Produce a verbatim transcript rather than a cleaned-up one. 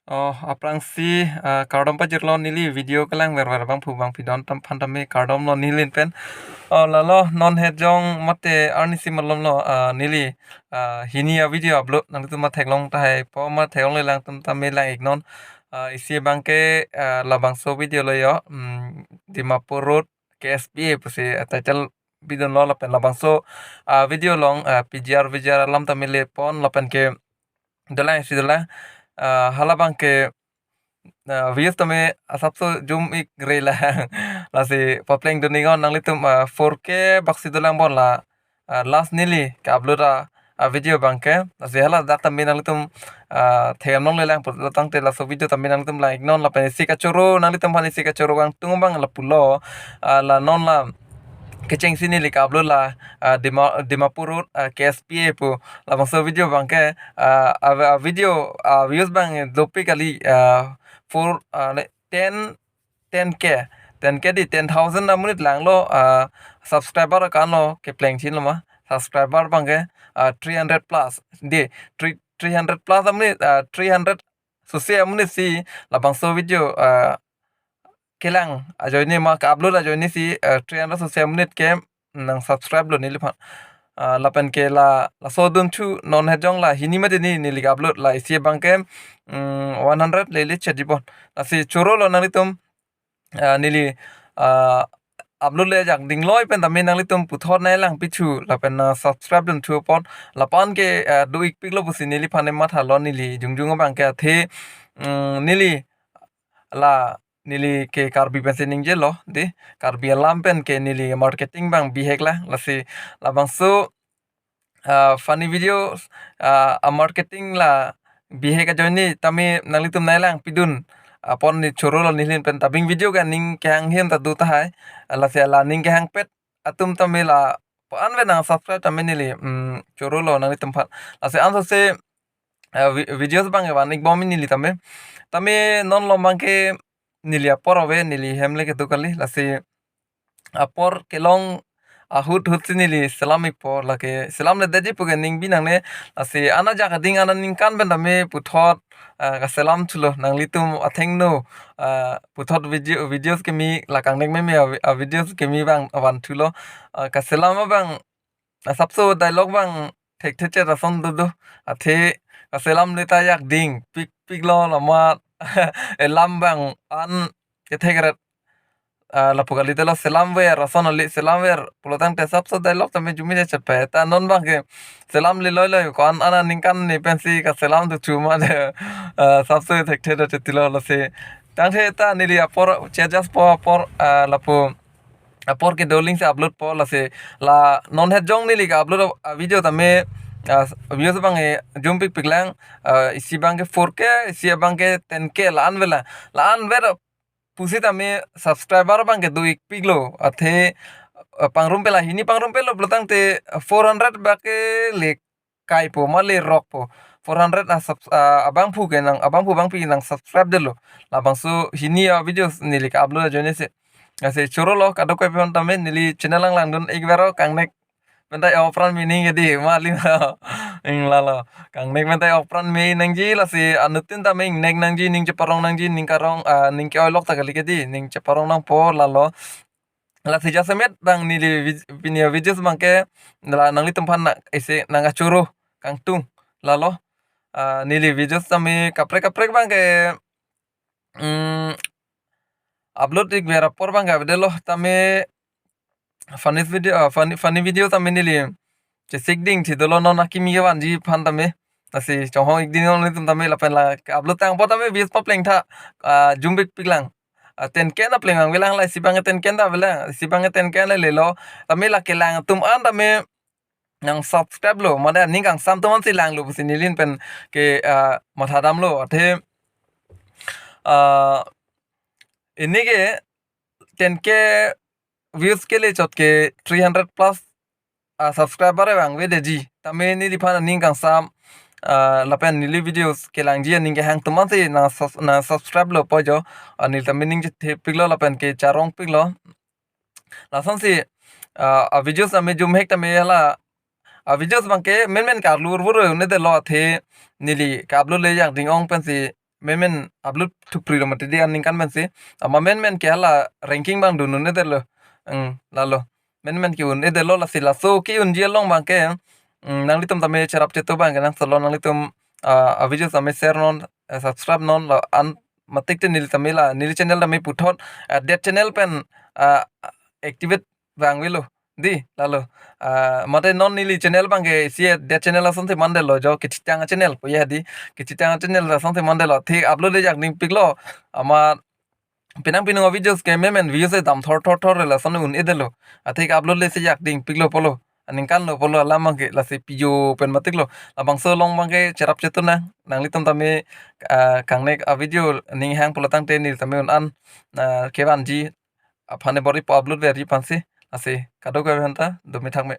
Oh, aphrangsi, ah, kardom pajirlo neli video kelang verver abangphu abangphi don tam aphan tame kardom lo neli pen. Oh, lalo non het jong mate arnisi malom lo, ah, neli, ah, hini a video upload nangtum ma theklong tahai po ma theklongle lang atum tame lang-iknon. Ah, isi abangke, ah, labangso video lo yo, mm, Dimapur Road K S P A pusi, ah, title bidun lo lapen labangso, ah, video along, ah, P G R V G R alam tame le pon lapen ke dolang isi dolang, ah, hala abangke, ah, views tame asapso jum-ik re lang. Lasi paplengdun-iknon nanglitum, ah, four K baksi dolang bon la, ah, last neli ke-upload a, ah, video abangke. Lasi hala dak tame nanglitum, ah, theklongle lang pulo tangte laso video tame nanglitum lang-iknon lapen isi kachoro nanglitum aphan isi kachoro kangtung abang lapulo, ah, la non la kechengsi neli ke-upload la, ah, Dima-, Dimapur Road, ah, K S P A pu labangso video abangke, ah, a, a video, ah, views abang dopik kali, ah, four, ah, le, ten, ten K, ten K di ten thousand amonit langlo, ah, subscriber kan lo kepleng chin lo ma, subscriber abangke, ah, three hundred plus di, three, three hundred plus amonit, ah, three hundred sose amonit si labangso video, ah, kelang ajoine ma ke-upload ajoine si, ah, three hundred sose amonit ke nang subscribe lo neliphan. Ah, lapen ke la, laso dun chu non het jong la hini mate ni neli ke-upload la isi abangke, mm, one hundred le le chet jibon. Lasi choro lo nanglitum, ah, neli, ah, upload le jak dingloi pen tame nanglitum puthot nai lang pichu lapen na subscribe dun thu apot lapu-an ke, ah, do-ikpik lo pusi neliphan ne matha lo neli jongjong abangke athe, mm, neli la neli ke Karbi pensi ningjelo di, Karbi alam pen ke neli marketing abang bihek la, lasi labangso, ah, funny videos, ah, a marketing la bihek ajoine tame nanglitum nai lang pidun apot ne choro lo neli pen tabing video ke ning kehang hem ta do tahai, lasi la ning kehangpet atum tame lapu-an ave nang subscribe tame neli, mm, choro lo nanglitum aphan. Lasi ansose, ah, vi-, videos abang van-ik bom neli tame. Tame non lo abangke neli apor ave, neli hem le kedo kali, lasi apor kelong ahut hut si neli selam-ikpo, lake selamledetji pu ke ning bi nangne, lasi ana ajak ading ana aningkan pen tame puthot, ah, kaselam thulo, nanglitum athengno, ah, puthot video, videos keme la kangnek meme a, a videos keme abang van thulo, ah, kaselam abang, ah, asapso dialogue abang thekthe chet ason dodo, athe kaselamle ta ajak ding pikpik lo lama, elam abang an kethek ret, ah, lapu kali telo selamver ason ali selamver pulo tangte asapso dialogue tame jumi je chet pai ta non abangke selamle loiloi ko-an ana aningkan ne pensi kaselam do chu ma de, ah, asapso thekthe do chetilo lasi tangte ta neli apor che adjust po apor, ah, lapu apor ke doling si upload po lasi la non het jong neli ke-upload a video tame, ah, views abangke jum pikpik lang, ah, isi abangke four K, isi abangke ten K la-an ave la, la-an ave pusi tame subscriber abangke do-ikpik lo, athe, ah, pangrumpet la hini pangrumpet lo pulo tangte four hundred abangke le kaipo ma le rokpo, four hundred a subs-, ah, abangphu ke nang, abangphu abangpi nang subscribe detlo, labangso hini a videos neli ke-upload ajoine si. Lasi choro lo kadokave aphan tame neli channel lang langdun-ik vero kangnek pen ta opran meaning jadi mali ma ing lalo. Kangnek pen ta opran me nangji lasi anuttin tame ingnek nangji ning cheparong nangji ning karong, ah, ning ke-oilok ta kali ke di ning cheparong nangpo lalo. Lasi jasemet abang neli vid-, pini a videos abangke la nanglitum aphan na isi nang kachoro kangtung lalo. Ah, neli videos tame kaprek kaprek abangke, mm, upload-ik ver apor abangke avedetlo tame funny video, ah, funny, funny video tame neli chesik ding thi dolo non akimi kevanji aphan tame. Lasi chonghong-ik ding nanglitum tame lapen la upload tangpo tame views papleng tha, ah, jum pikpik lang. Ah, ten K na pleng abang avelang la isi abangke ten K ta avelang, isi abangke ten K na lelo. Tame la kelang atum an tame nang subscribe lo, mane aning kangsam atum an si langlo pusi neli pen ke, ah, matha damlo. Athe, ah, ini ke ten K views kele chot ke three hundred plus, ah, subscriber abang avedetji. Tame neliphan aning kangsam, ah, lapen neli videos kelangji aning kehang atum an si nang sus-, nang subscribe lo po jo. Ah, neli tame ning chethepiklo lapen kecharongpiklo. Lasonsi, ah, a videos tame jumhek tame hala, a videos abangke menmen karlu urvur un-edetlo athe neli ke-upload le jak ding-ong pensi menmen upload thukpri lo mati di aningkan pensi. Ama menmen ke hala ranking abang dun un-edetlo. Eng, lalo. Menmen ke un-edetlo lasi laso ke-unji along abang ke, mm, nanglitum tame cherap chetu abang ke nang solo nanglitum, ah, a-video tame share non, eh, subscribe non la an matik te neli tame la, neli channel tame puthot, ah, det channel pen, ah, activate vangvelo. Di, lalo. Ah, mate non neli channel abang ke isi det channel asonsi mandetlo jo kechitang channel pu ya di. Kechitang channel asonsi mandetlo. Thik upload le jak dingpiklo. Ama penang penang videos ke menmen views e dam thor thor thor lason un-edetlo. Athik upload le si jak dingpiklo pulo. Aningkan lo pulo alam abang ke lasi pijo pen matiklo. Labangso along abang ke cherap chetu nang. Nanglitum tame, ah, kangnek a-video ning hang pulo tangte neli tame un-an, ah, kevanji aphan e bor-i pu upload verji aphansi. Lasi kadokave aphanta dome thakme.